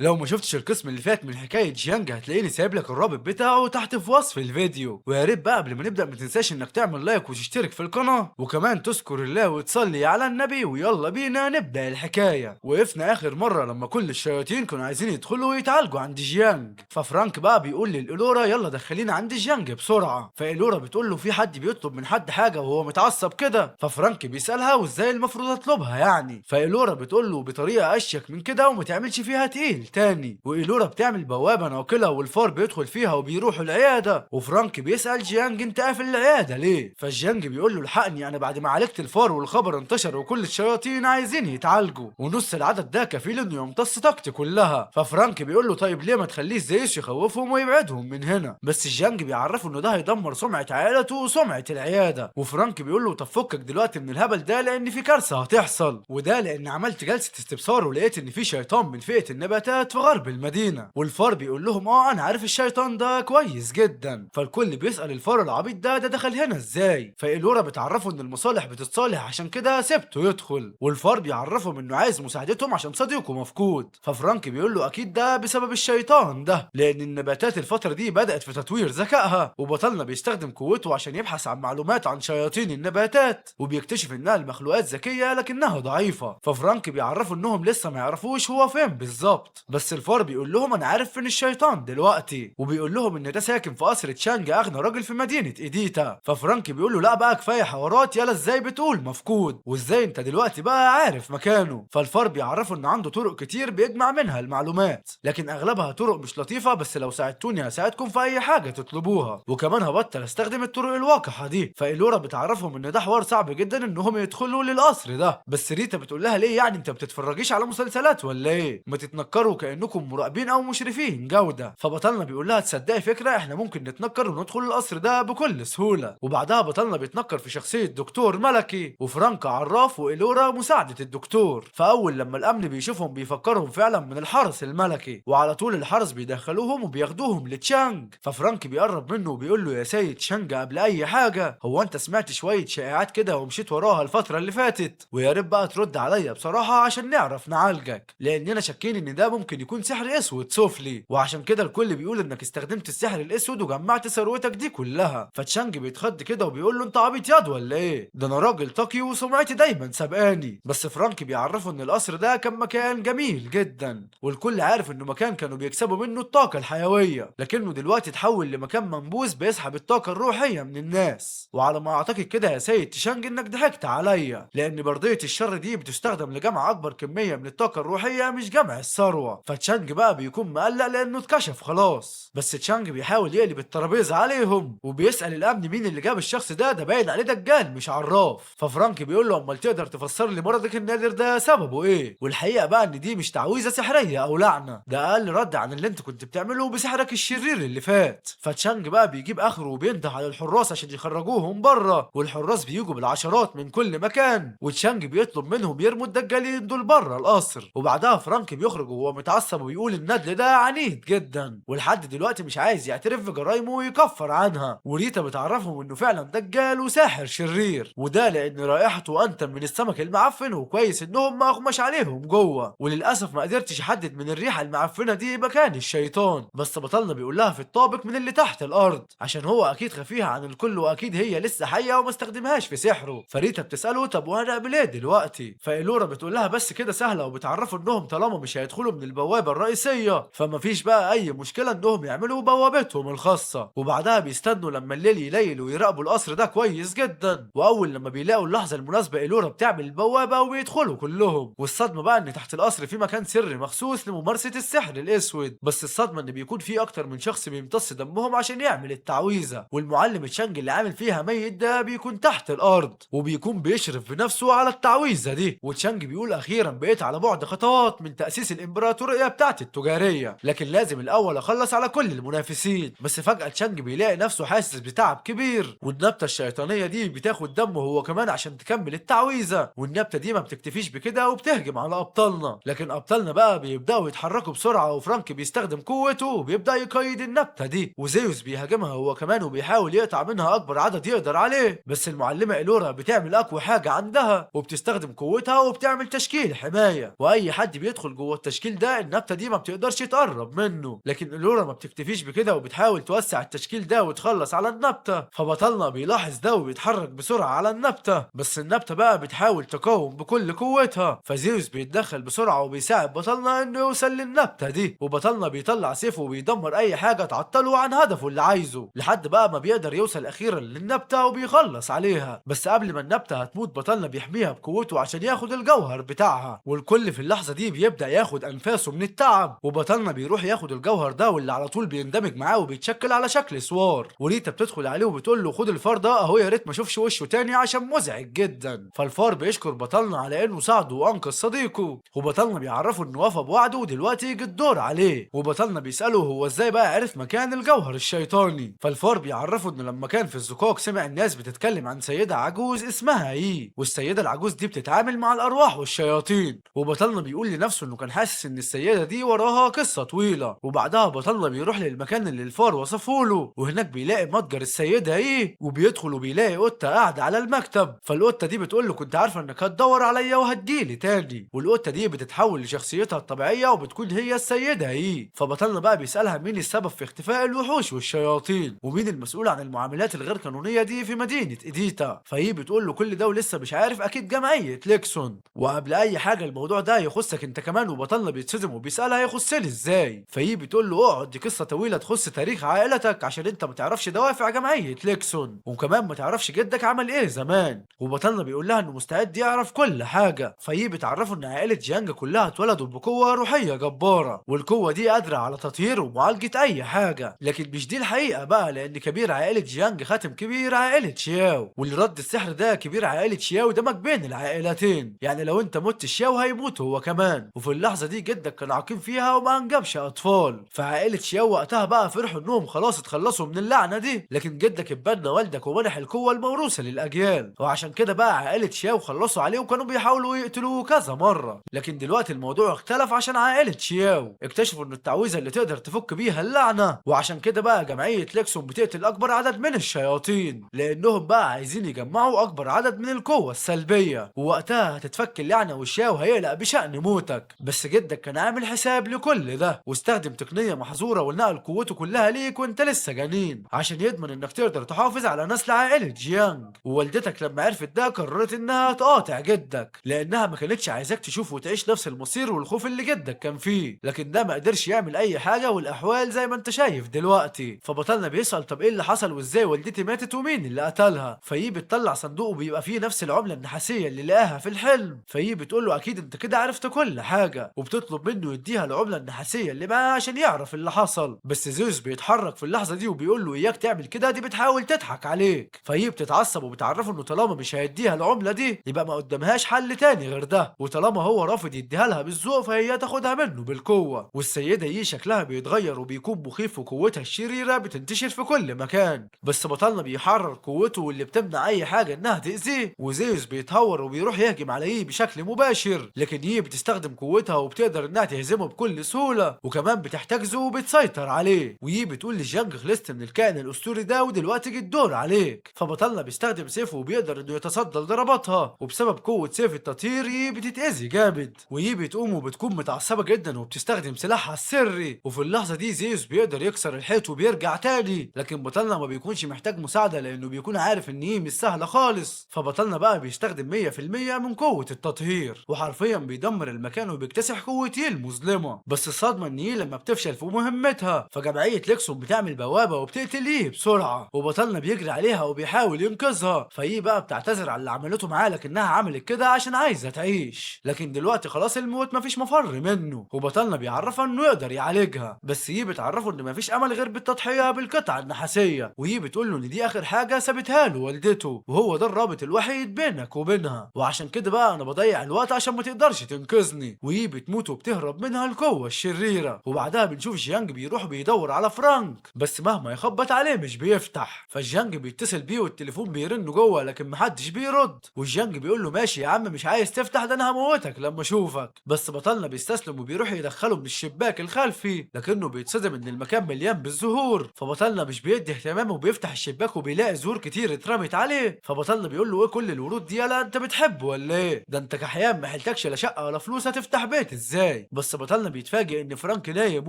لو ما شفتش القسم اللي فات من حكاية جيانج هتلاقيني سايب لك الرابط بتاعه تحت في وصف الفيديو. ويا ريت بقى قبل ما نبدا ما تنساش انك تعمل لايك وتشترك في القناة، وكمان تذكر الله وتصلي على النبي. ويلا بينا نبدا الحكاية. وقفنا اخر مرة لما كل الشياطين كانوا عايزين يدخلوا ويتعالجوا عند جيانج، ففرانك بقى بيقول للإلورا يلا دخلينا عند جيانج بسرعة. فإلورا بتقول له في حد بيطلب من حد حاجة وهو متعصب كده؟ ففرانك بيسألها وازاي المفروض اطلبها يعني؟ فإلورا بتقول له بطريقة اشيك من كده وما تعملش فيها تقيل تاني. وإلورا بتعمل بوابة ناقلة والفار بيدخل فيها وبيروحوا العيادة. وفرانك بيسأل جيانج انت قافل العيادة ليه؟ فجيانج بيقول له الحقني انا بعد ما عالجت الفار والخبر انتشر وكل الشياطين عايزين يتعالجوا، ونص العدد ده كفيل انه يمتص طاقتي كلها. ففرانك بيقول له طيب ليه ما تخليش زيوس يخوفهم ويبعدهم من هنا؟ بس جيانج بيعرفه انه ده هيدمر سمعة عائلته وسمعة العيادة. وفرانك بيقول له طب فكك دلوقتي من الهبل ده لان في كارثة هتحصل، وده لان عملت جلسة استبصار ولقيت ان في شيطان من فئة النباتات في غرب المدينة. والفار بيقول لهم انا عارف الشيطان ده كويس جدا. فالكل بيسأل الفار العبيط ده دخل هنا ازاي؟ فإلورا بتعرفه ان المصالح بتتصالح عشان كده سبته يدخل. والفار بيعرفهم انه عايز مساعدتهم عشان صديقه مفقود. ففرانك بيقول له اكيد ده بسبب الشيطان ده، لان النباتات الفترة دي بدأت في تطوير ذكائها. وبطلنا بيستخدم قوته عشان يبحث عن معلومات عن شياطين النباتات، وبيكتشف انها المخلوقات ذكية لكنها ضعيفة. ففرانك بيعرفه انهم لسه ما يعرفوش هو فين بالظبط، بس الفار بيقول لهم انا عارف فين الشيطان دلوقتي، وبيقول لهم ان ده ساكن في قصر تشانج اغنى راجل في مدينة ايديتا. ففرانك بيقول له لا بقى كفاية حوارات، يلا ازاي بتقول مفقود وازاي انت دلوقتي بقى عارف مكانه؟ فالفار بيعرفه ان عنده طرق كتير بيجمع منها المعلومات، لكن اغلبها طرق مش لطيفة، بس لو ساعدتوني هساعدكم في اي حاجة تطلبوها، وكمان هبطل استخدم الطرق الواقحة دي. فإلورا بتعرفهم ان ده حوار صعب جدا انهم يدخلوا للقصر ده، بس ريتا بتقول لها ليه يعني انت بتتفرجيش على مسلسلات ولا ايه؟ ما تتنكروا كانكم مراقبين او مشرفين جودة. فبطلنا بيقول لها تصدقي فكرة، احنا ممكن نتنكر وندخل القصر ده بكل سهولة. وبعدها بطلنا بيتنكر في شخصية دكتور ملكي، وفرانك عراف، وإلورا مساعدة الدكتور. فأول لما الأمن بيشوفهم بيفكرهم فعلا من الحرس الملكي، وعلى طول الحرس بيدخلوهم وبياخدوهم لتشانج. ففرانك بيقرب منه وبيقول له يا سيد تشانج قبل أي حاجة، هو أنت سمعت شوية شائعات كده ومشيت وراها الفترة اللي فاتت؟ ويا ريت بقى ترد عليا بصراحة عشان نعرف نعالجك، لأننا شاكين إن ده ممكن يكون سحر أسود سفلي، وعشان كده الكل بيقول إنك استخدمت السحر الأسود وجمعت ثروتك دي كلها. فتشانج بيتخض كده وبيقول له انت عبيط ياض ولا ايه؟ ده انا راجل تقي وسمعتي دايما سبقاني. بس فرانك بيعرفه ان القصر ده كان مكان جميل جدا، والكل عارف انه مكان كانوا بيكسبوا منه الطاقة الحيوية، لكنه دلوقتي اتحول لمكان منبوذ بيسحب الطاقة الروحية من الناس. وعلى ما اعتقد كده يا سيد تشانج انك ضحكت عليا، لان بردية الشر دي بتستخدم لجمع اكبر كمية من الطاقة الروحية مش جمع الثروة. فتشانج بقى بيكون مقلق لانه اتكشف خلاص، بس تشانج بيحاول يقلب الترابيزة عليهم وبيسأل الامن مين اللي جاب الشخص ده، ده باين عليه دجال مش عراف. ففرانك بيقول له امال تقدر تفسر لي مرضك النادر ده سببه ايه؟ والحقيقة بقى ان دي مش تعويذه سحريه او لعنه، ده اقل رد عن اللي انت كنت بتعمله بسحرك الشرير اللي فات. فتشانج بقى بيجيب اخره وبينده على الحراس عشان يخرجوهم بره، والحراس بيجوا بالعشرات من كل مكان، وتشانج بيطلب منهم يرموا الدجالين دول بره القصر. وبعدها فرانك بيخرج وهو متعصب وبيقول الندل ده عنيد جدا ولحد دلوقتي مش عايز يعترف بجرايمه ويكفر عنها. وريتا بتعرفهم انه فعلا دجال وساحر شرير، وده لان رائحته انتن من السمك المعفن، وكويس انهم ما اغمش عليهم جوه. وللاسف ما قدرتش احدد من الريحة المعفنه دي مكان الشيطان، بس بطلنا بيقول لها في الطابق من اللي تحت الارض عشان هو اكيد خفيها عن الكل واكيد هي لسه حيه وما استخدمهاش في سحره. فريتا بتساله طب وهنعمل ايه دلوقتي؟ فإلورا بتقول لها بس كده سهلة، وبتعرفوا انهم طالما مش هيدخلوا من البوابة الرئيسية فما فيش بقى اي مشكلة انهم يعملوا بوابتهم الخاصة. وبعدها بيستنوا لما الليل يليل ويراقبوا القصر ده كويس جدا، واول لما بيلاقوا اللحظة المناسبة إلورا بتعمل البوابة وبيدخلوا كلهم. والصدمه بقى ان تحت القصر في مكان سري مخصوص لممارسة السحر الاسود، بس الصدمة ان بيكون في اكتر من شخص بيمتص دمهم عشان يعمل التعويذه، والمعلم تشانج اللي عامل فيها ميت ده بيكون تحت الارض وبيكون بيشرف بنفسه على التعويذه دي. وتشانج بيقول اخيرا بقيت على بعد خطوات من تاسيس الامبراطورية بتاعتي التجارية، لكن لازم الاول اخلص على كل المنافسين. بس فجاة تشانج بيلاقي نفسه حاسس بتعب كبير، والنبته الشيطانية دي بتاخد دمه هو كمان عشان تكمل التعويذه، والنبته دي ما بتكتفيش بكده وبتهجم على ابطالنا. لكن ابطالنا بقى بيبداوا يتحركوا بسرعة، وفرانك بيستخدم قوته وبيبدا يقيد النبتة دي، وزيوس بيهاجمها هو كمان وبيحاول يقطع منها اكبر عدد يقدر عليه. بس المعلمة إلورا بتعمل اقوى حاجة عندها وبتستخدم قوتها وبتعمل تشكيل حماية، واي حد بيدخل جوه التشكيل ده ده النبتة دي ما بتقدرش تقرب منه. لكن الورا ما بتكتفيش بكده وبتحاول توسع التشكيل ده وتخلص على النبتة. فبطلنا بيلاحظ ده وبيتحرك بسرعة على النبتة، بس النبتة بقى بتحاول تقاوم بكل قوتها. فزيوس بيتدخل بسرعة وبيساعد بطلنا انه يوصل للنبتة دي، وبطلنا بيطلع سيفه وبيدمر اي حاجة تعطله عن هدفه اللي عايزه، لحد بقى ما بيقدر يوصل اخيرا للنبتة وبيخلص عليها. بس قبل ما النبتة هتموت بطلنا بيحميها بقوته عشان ياخد الجوهر بتاعها، والكل في اللحظة دي بيبدأ ياخد انفاسه من التعب. وبطلنا بيروح ياخد الجوهر ده واللي على طول بيندمج معاه وبيتشكل على شكل سوار. وريتا بتدخل عليه وبتقول له خد الفار ده اهو، يا ريت ما اشوفش وشه تاني عشان مزعج جدا. فالفار بيشكر بطلنا على انه ساعده وانقذ صديقه، وبطلنا بيعرفه انه وفى بوعده ودلوقتي يجي الدور عليه. وبطلنا بيساله هو ازاي بقى عرف مكان الجوهر الشيطاني. فالفار بيعرفه انه لما كان في الزقاق سمع الناس بتتكلم عن سيدة عجوز اسمها اي، والسيدة العجوز دي بتتعامل مع الارواح والشياطين. وبطلنا بيقول لنفسه انه كان حاسس ان السيدة دي وراها قصة طويلة. وبعدها بطلنا بيروح للمكان اللي الفار وصفه له، وهناك بيلاقي متجر السيدة ايه، وبيدخل وبيلاقي قطة قاعدة على المكتب. فالقطة دي بتقول له كنت عارفة انك هتدور عليا وهتجيلي تاني. والقطة دي بتتحول لشخصيتها الطبيعية وبتكون هي السيدة ايه. فبطلنا بقى بيسألها مين السبب في اختفاء الوحوش والشياطين، ومين المسؤول عن المعاملات الغير قانونية دي في مدينة إيديتا. فهي بتقول له كل ده ولسه مش عارف، اكيد جمعية ليكسون. وقبل اي حاجة الموضوع ده يخصك انت كمان. وبطلنا بيتصدم وبيسألها يخصني ازاي. فهي بتقول له اقعد، دي قصة طويلة تخص تاريخ عائلتك عشان انت ما تعرفش دوافع جمعية ليكسون، وكمان ما تعرفش جدك عمل ايه زمان. وبطلنا بيقول لها انه مستعد يعرف كل حاجة. فهي بتعرفه ان عائلة جيانج كلها اتولدوا بقوة روحية جبارة، والقوة دي قادرة على تطهير ومعالجة اي حاجة. لكن مش دي الحقيقة بقى، لان كبير عائلة جيانج خاتم كبير عائلة شياو، واللي رد السحر ده كبير عائلة شياو دمج بين العائلتين، يعني لو انت مت شياو هيموت هو كمان. وفي اللحظة دي جدك كان عقيم فيها وما انجبش اطفال، فعائلة شياو وقتها بقى فرحوا انهم خلاص اتخلصوا من اللعنة دي. لكن جدك اتبنى والدك ومنح القوة الموروثة للاجيال، وعشان كده بقى عائلة شياو خلصوا عليه وكانوا بيحاولوا يقتلوه كذا مرة. لكن دلوقتي الموضوع اختلف عشان عائلة شياو اكتشفوا ان التعويذة اللي تقدر تفك بيها اللعنة، وعشان كده بقى جمعية ليكسون بتقتل اكبر عدد من الشياطين، لانهم بقى عايزين يجمعوا اكبر عدد من القوة السلبية، ووقتها هتتفك اللعنة والشياو هيقلق بشأن موتك. بس جدك كان عامل حساب لكل ده، واستخدم تقنية محظورة ونقل قوته كلها ليك وانت لسه جنين، عشان يضمن انك تقدر تحافظ على نسل عائلة جيانج. ووالدتك لما عرفت ده قررت انها تقاطع جدك، لانها ما كانتش عايزاك تشوف وتعيش نفس المصير والخوف اللي جدك كان فيه. لكن ده ما قدرش يعمل اي حاجة، والاحوال زي ما انت شايف دلوقتي. فبطلنا بيسأل طب ايه اللي حصل وازاي والدتي ماتت ومين اللي قتلها. فيي بتطلع صندوق وبيبقى فيه نفس العملة النحاسية اللي لقاها في الحلم. فيي بتقول له اكيد انت كده عرفت كل حاجة، وبتطلب منه يديها العملة النحاسية اللي معاه عشان يعرف اللي حصل. بس زيوس بيتحرك في اللحظة دي وبيقول له اياك تعمل كده، دي بتحاول تضحك عليك. فهي بتتعصب وبتعرفه انه طالما مش هيديها العملة دي يبقى ما قدامهاش حل تاني غير ده، وطالما هو رافض يديها لها بالذوق فهي تاخدها منه بالقوة. والسيدة يي شكلها بيتغير وبيكون مخيف، وقوتها الشريرة بتنتشر في كل مكان. بس بطلنا بيحرر قوته واللي بتمنع اي حاجة انها تأذيه. وزيوس بيتهور وبيروح يهجم على يي بشكل مباشر، لكن يي بتستخدم قوتها وبتقدر انها تهزمه بكل سهولة، وكمان بتحتجزه وبتسيطر عليه. ويي بتقول لجيانج خلصت من الكائن الاسطوري ده ودلوقتي جه الدور عليك. فبطلنا بيستخدم سيفه وبيقدر انه يتصدى لضرباتها، وبسبب قوة سيف التطهير يي بتتأذي جامد. ويي بتقوم وبتكون متعصبة جدا وبتستخدم سلاحها السري. وفي اللحظة دي زيوس بيقدر يكسر الحيط وبيرجع تاني، لكن بطلنا ما بيكونش محتاج مساعدة لانه بيكون عارف ان يي مش سهلة خالص. فبطلنا بقى بيستخدم 100% من قوة التطهير، وحرفيا بيدمر المكان وبيكتسح قوة يي المظلمة. بس الصدمة ان يي لما بتفشل في مهمتها فجمعية ليكسون بتعمل بوابة وبتقتل يي بسرعة، وبطلنا بيجري عليها وبيحاول ينقذها. فيي بقى بتعتذر على اللي عملته معاه، لكنها عملت كده عشان عايزة تعيش، لكن دلوقتي خلاص الموت مفيش مفر منه. وبطلنا بيعرفها انه يقدر يعالجها، بس يي بتعرفه ان مفيش امل غير بالتضحية بالقطعة النحاسية. ويي بتقول له ان دي اخر حاجة سابتها له والدته، وهو ده الرابط الوحيد بينك وبينها، وعشان كده بقى انا بضيع الوقت عشان ما تقدرش تنقذني. ويي بتموت وبتهرب منها القوة الشريرة. وبعدها بنشوف جيانج بيروح بيدور على فرانك، بس مهما يخبط عليه مش بيفتح. فالجيانج بيتصل بيه والتليفون بيرن جوه لكن محدش بيرد. والجيانج بيقول له ماشي يا عم مش عايز تفتح، ده انا هموتك لما اشوفك. بس بطلنا بيستسلم وبيروح يدخله من الشباك الخلفي، لكنه بيتصدم ان المكان مليان بالزهور. فبطلنا مش بيدي اهتمام وبيفتح الشباك وبيلاقي زهور كتير اترمت عليه. فبطلنا بيقول له ايه كل الورود دي، يالا انت بتحب ولا ايه؟ ده انت كحيان ما حلتكش لا شقه ولا فلوس، هتفتح بيت ازاي؟ ازاي. بس بطلنا بيتفاجئ ان فرانك نايم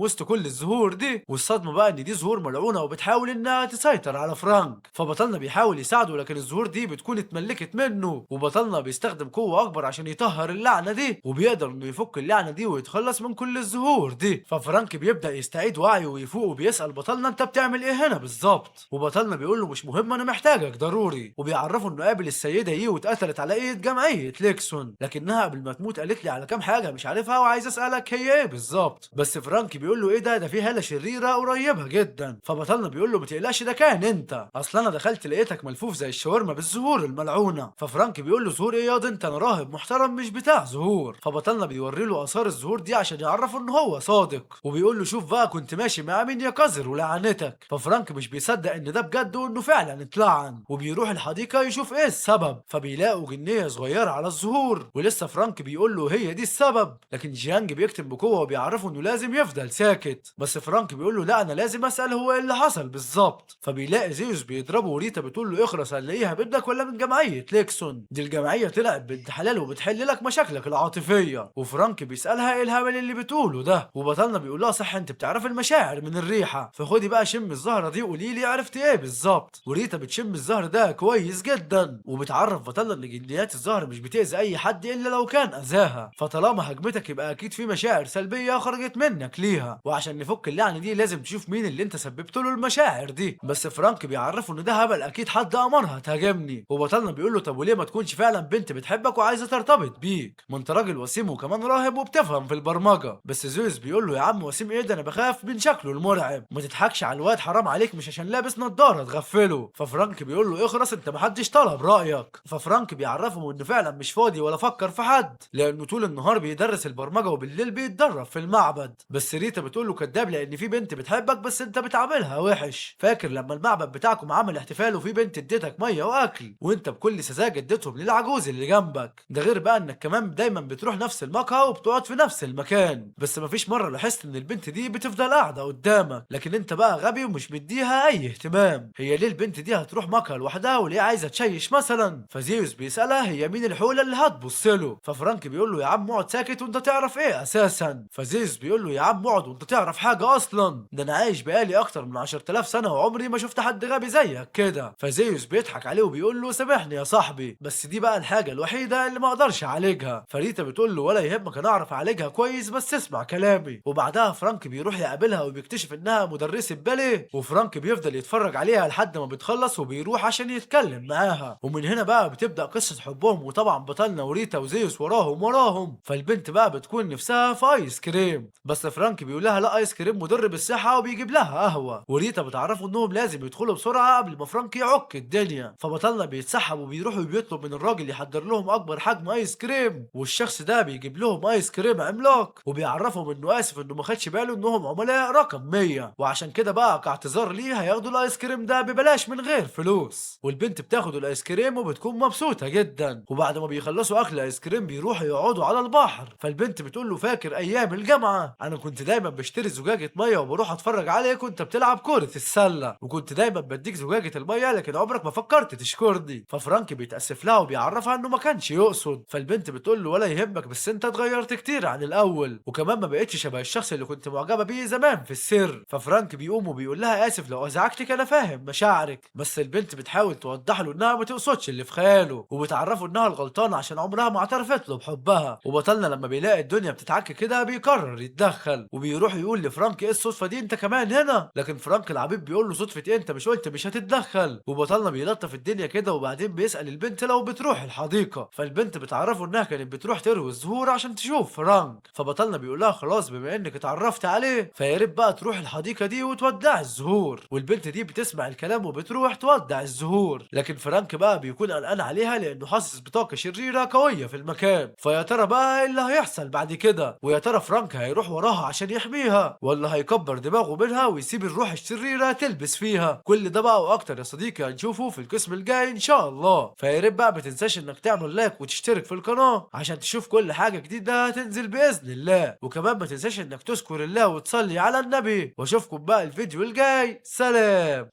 وسط كل الزهور دي، والصدمه بقى ان دي زهور ملعونة وبتحاول انها تسيطر على فرانك. فبطلنا بيحاول يساعده، لكن الزهور دي بتكون اتملكت منه، وبطلنا بيستخدم قوة اكبر عشان يطهر اللعنة دي، وبيقدر انه يفك اللعنة دي ويتخلص من كل الزهور دي. ففرانك بيبدا يستعيد وعيه ويفوق، وبيسال بطلنا انت بتعمل ايه هنا بالظبط؟ وبطلنا بيقول له مش مهم، انا محتاجك ضروري. وبيعرفه انه قابل السيدة ايه واتقتلت على ايد جمعية ليكسون، لكنها قبل ما تموت قالت لي على كام حاجة مش عارفها وعايز اسالك هي ايه بالظبط. بس فرانك بيقول له ايه ده في هاله شريرة قريبه جدا. فبطلنا بيقول له ما تقلقش، ده كان انت، اصل انا دخلت لقيتك ملفوف زي الشاورما بالزهور الملعونة. ففرانك بيقول له زهور ايه ياض انت، انا راهب محترم مش بتاع زهور. فبطلنا بيوري له اثار الزهور دي عشان يعرفه ان هو صادق، وبيقول له شوف بقى كنت ماشي مع مين يا قذر ولعنتك. ففرانك مش بيصدق ان ده بجد وانه فعلا اتلعن، وبيروح الحديقة يشوف ايه السبب. فبيلاقوا جنيه صغيرة على الزهور، ولسه فرانك بيقول له هي دي السبب، لكن جيانج بيكتم بقوة وبيعرفه انه لازم يفضل ساكت. بس فرانك بيقول له لا، انا لازم اسال هو ايه اللي حصل بالظبط. فبيلاقي زيوس بيضربه، وريتا بتقول له اخرس، هنلاقيها بدك ولا من جمعية ليكسون؟ دي الجمعية طلعت بنت حلال وبتحل لك مشاكلك العاطفية. وفرانك بيسالها ايه الهبل اللي بتقوله ده، وبطلنا بيقول لها صح انت بتعرف المشاعر من الريحة، فخدي بقى شم الزهرة دي وقولي لي عرفت ايه بالظبط. وريتا بتشم الزهر ده كويس جدا، وبتعرف بطلنا ان جنيات الزهر مش بتأذي اي حد الا لو كان اذاها، فطالما هجمتك يبقى اكيد في مشاعر سلبية خرجت منك ليها، وعشان نفك اللعنة دي لازم تشوف مين اللي انت سببت له المشاعر دي. بس فرانك بيعرفه ان ده هبل، اكيد حد امرها تهاجمني. وبطلنا بيقول له طب وليه ما تكونش فعلا بنت بتحبك وعايزه ترتبط بيك، ما انت راجل وسيم وكمان راهب وبتفهم في البرمجة. بس زويس بيقول له يا عم وسيم ايه ده، انا بخاف من شكله المرعب، ما تضحكش على الواد حرام عليك، مش عشان لابس نضاره تغفله. ففرانك بيقول له اخرس انت محدش طلب رايك. ففرانك بيعرفه انه فعلا مش فاضي ولا فكر في حد، لانه طول النهار بيدرس البرمجة وبالليل بيتدرب في المعبد. بس ريتا بتقول له كداب، لان في بنت بتحبك بس انت بتعاملها وحش، فاكر لما المعبد بتاعكم عمل احتفال وفي بنت اديتك مية واكل وانت بكل سذاجة اديتهم للعجوز اللي جنبك؟ ده غير بقى انك كمان دايما بتروح نفس المقهى وبتقعد في نفس المكان، بس مفيش مرة لاحظت ان البنت دي بتفضل قاعدة قدامك، لكن انت بقى غبي ومش مديها اي اهتمام. هي ليه البنت دي هتروح مقهى لوحدها وليه عايزه تشيش مثلا؟ فزيوس بيسالها هي مين الحوله اللي هتبص له؟ ففرانك بيقول له يا عم اقعد ساكت وانت تعرف ايه اساسا. فزيوس بيقول له يا عم اقعد وانت تعرف حاجة اصلا، ده انا عايش بقالي اكتر من 10,000 سنة وعمري ما شفت حد غبي زيك كده. فزيوس بيضحك عليه وبيقول له سامحني يا صاحبي، بس دي بقى الحاجة الوحيدة اللي ما اقدرش اعالجها. فريتا بتقول له ولا يهمك انا اعرف اعالجها كويس، بس اسمع كلامي. وبعدها فرانك بيروح يقابلها وبيكتشف انها مدرسه باليه، وفرانك بيفضل يتفرج عليها لحد ما بتخلص وبيروح عشان يتكلم معاها. ومن هنا بقى بتبدا قصة حبهم، وطبعا بطلنا وريتا وزيوس وراهم وراهم. فالبنت بقى بتكون نفسها في ايس كريم، بس فرانك بيقول لها لا ايس كريم مضر بالصحة، وبيجيب لها قهوة. وريتا بتعرفه انهم لازم يدخلوا بسرعة قبل ما فرانك يعك الدنيا. فبطلنا بيتسحب وبيروح وبيطلب من الراجل يحضر لهم اكبر حجم ايس كريم، والشخص ده بيجيب لهم ايس كريم عملاق، وبيعرفهم انه اسف انه ما خدش باله انهم عملاء رقم 100، وعشان كده بقى كاعتذار ليه هياخدوا الايس كريم ده ببلاش من غير فلوس. والبنت بتاخد الايس كريم وبتكون مبسوطة جدا. وبعد ما بيخلصوا اكل ايس كريم بيروحوا يقعدوا على البحر. فالبنت بتقول له فاكر ايام الجامعة انا كنت دايما بشتري زجاجة مية وبروح اتفرج عليك وانت بتلعب كره السلة، وكنت دايما بديك زجاجة المية لكن عمرك ما فكرت تشكرني. ففرانك بيتاسف لها وبيعرفها انه ما كانش يقصد. فالبنت بتقول له ولا يهمك، بس انت اتغيرت كتير عن الاول، وكمان ما بقتش شبه الشخص اللي كنت معجبه بيه زمان في السر. ففرانك بيقوم وبيقول لها اسف لو ازعجتك، انا فاهم مشاعرك. بس البنت بتحاول توضح له انها ما تقصدش اللي في خياله، وبتعرفه انها الغلطانه عشان عمرها ما اعترفت له بحبها. وبطلنا لما بيلاقي الدنيا بتتعك كده بيقرر يتدخل، وبيروح يقول لفرانك ايه الصدفة دي انت كمان هنا؟ لكن فرانك العبيط بيقول له صدفة ايه، انت مش قلت مش هتتدخل؟ وبطلنا بيلطف الدنيا كده، وبعدين بيسأل البنت لو بتروح الحديقة. فالبنت بتعرفه انها كانت بتروح تروي الزهور عشان تشوف فرانك. فبطلنا بيقول لها خلاص بما انك اتعرفت عليه فيا ريت بقى تروح الحديقة دي وتودع الزهور. والبنت دي بتسمع الكلام وبتروح تودع الزهور، لكن فرانك بقى بيكون قلقان عليها لانه حاسس بطاقة شريرة قوية في المكان. فيا ترى بقى ايه اللي هيحصل بعد كده؟ ويا ترى فرانك هيروح وراها عشان يحميها، ولا هيكبر دماغه منها ويسيب الروح الشريرة تلبس فيها؟ كل ده بقى واكتر يا صديقي هنشوفه في القسم الجاي ان شاء الله. فيا ريت بقى ما تنساش انك تعمل لايك وتشترك في القناة عشان تشوف كل حاجة جديدة هتنزل باذن الله، وكمان ما تنساش انك تذكر الله وتصلي على النبي. واشوفكم بقى الفيديو الجاي، سلام.